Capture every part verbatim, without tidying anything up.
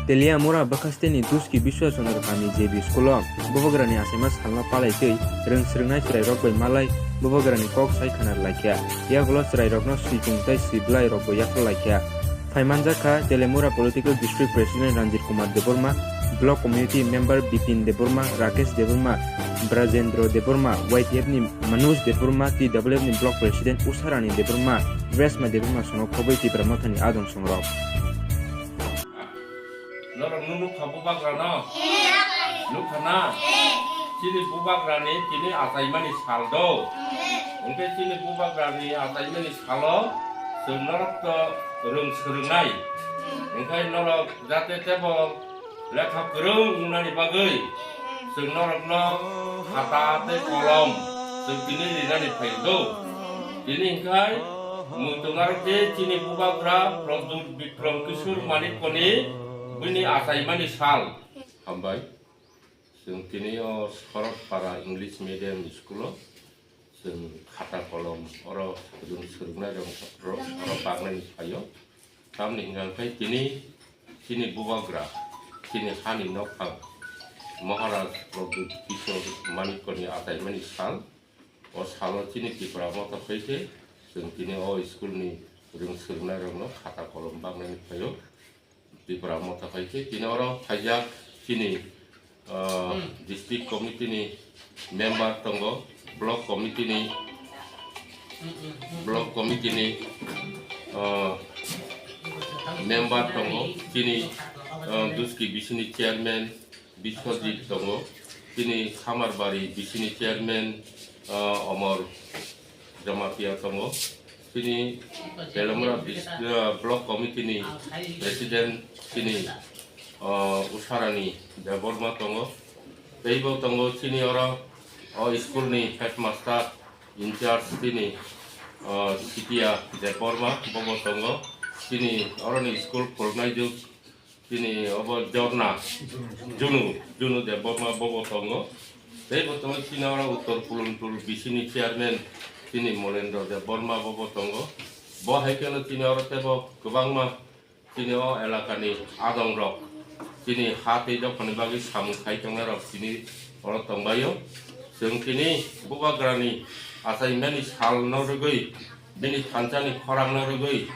Teliamura bwkhasteni Duski Biswa Chandra Kami J B School o Bubagrani achaima salno palai twi rwng swrwngnai chwrairok bai malai Bubagrani kok sai khwnar laikha. Yagulo chwrairokno swichung tei swi bwlairokbo yaphar laikha. Phaimanjak kha Teliamura Political District President Ranjit Kumar Debbarma, Block Committee Member Bipin Debbarma, Rakesh Debbarma, Brajendra Debbarma, Y T F ni Manoj Debbarma, T W F ni Block President Usharani Debbarma, Resma Debbarma sono khobwi Tipra Mothani adong songrok. Norok nung nukha bubagrano? Nukha na? Chini bubagrani tini achaimani sal do. Hwnkhe chini bubagrani achaimani salo chwng norokto rwng swrwngnai. Hwnkhe norok jate tebo lekha kwrwng wngnani bagwi chwng norokno khata tei kolom chwng tini rinani phaio do. Tini hwnkhe muitung aro khe chini bubagra Pradyut Bikram Kishore Manikkoni bini achaimani sal. Hambai. Chwng tini o Shorotpara English Medium School o chwng khata kolom oro chwng swrwngnai rok, rok, oro baknani phaio. Tamni hwnkha khe tini chini bubagra, chini hani nokphang Maharaj Pradyut Kishore Manikkoni achaimani sal. O salo chini Tipra Motha phai khe chwng tini o school ni rwng swrwngnairokno khata kolom baknani phaio. Tipra Motha phai khe tini oro phaijak chini, ah, district committee ni member tongo, block committee ni, block committee ni, ah, member tongo, chini, ah, Duski bisini chairman, Biswajit tongo, chini Khamarbari bisini chairman, ah, Omor Jamatia tongo, chini Teliamura bis-, ah, block committee ni president chini, ah, Usharani Debbarma tongo, teibo tongo chini oro o school ni headmaster in charge chini, ah, Sitia Debbarma bobo tongo, chini oroni school khulnai juk Chini obo Jorna, Junu, Junu Debbarma bobo tongo. Tei bo tongo chini oro Uttor Puluntur bisini chairman chini Monendra Debbarma bobo tongo. Bo hai kheno chini oro tebo kwbangma chini o elakani adongrok chini ha tei dophani bagwi samung khai tongnairok chini oro tongbaio. Chwng tini bubagrani achaimani salno rwgwi, bini thansani khorangno rwgwi,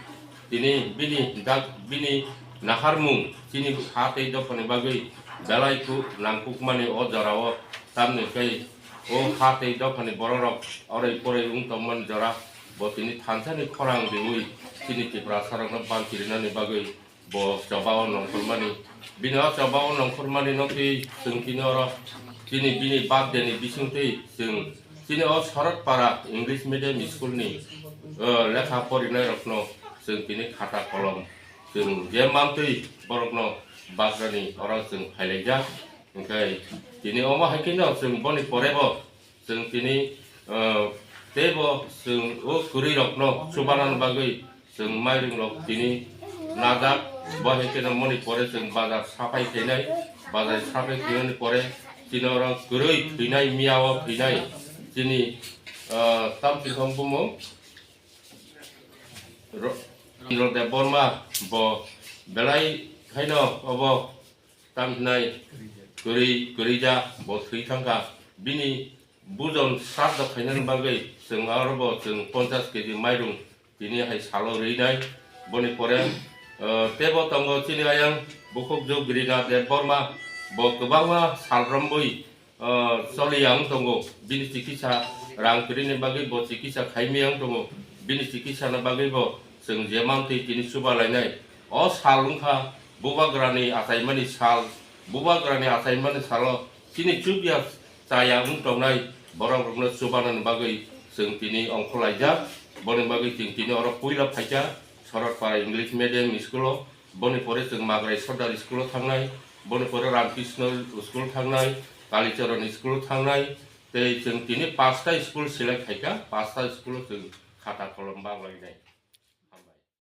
tini bini dak, bini naharmung chini ha tei dophani bagwi belai kuk nangkukmani o jorao, tamni khe o ha tei dophani bororok oroi poroi wng tongmani jora bo tini thansani khorang riwi chini Tiprasarokno banchirinani bagwi bo chobao nongkhormani. Bini o chobao nongkhormani no twi chwng tini oro chini bini birthday ni bising twi chwng chini o Shorotpara English Medium School ni, o, lekha porinai rokno chwng tini khata kolom chwng je mantwi borokno bagrani oro chwng phailaijak. Hwnkhe tini omo hai kheno chwng boni pore bo Chwng tini, ah, teibo chwng o kwrwi rokno chubanani bagwi chwng mairum rok tini najak, bo hai kheno moni pore chwng bazar sapai khainai, bazar sapai khainani pore chini oro kwrwi thwinai, miyao thwinai chini, ah, tamsong bumung Ro-, Indra Debbarma bo belai khaino obo Tam hinai kwrwi, kwrwija bo thwi thangkha. Bini bujon sraddho khainani bagwi chwng aro bo chwng ponchash kg mairung tini hai salo rwinai. Boni pore, eh, tebo tongo chini ayang bukhukjwk Rina Debbarma, bo kwbangma sal romwi ah, choli yang tongo, bini chikitsa rang kwrwini bagwi bo chikitsa khaimwi yang tongo, bini chikitsa ni bagwi bo chwng je mantwi tini chuba lainai. O sal wngkha bubagrani achaimani sal, bubagrani achaimani salo chini chukya chaya wng tongnai borok rokno chubanani bagwi chwng tini ongkhorlaijak. Boni bagwi chwng tini oro puila phaikha Sorotpara English Medium School o. Boni pore chwng Magrai Sordar School o thangnai, boni pore Ramkrishna School thangnai, Kalicharan School thangnai, tei chwng tini pasta school select khaikha, pasta school o chwng khata kolom bak lainai.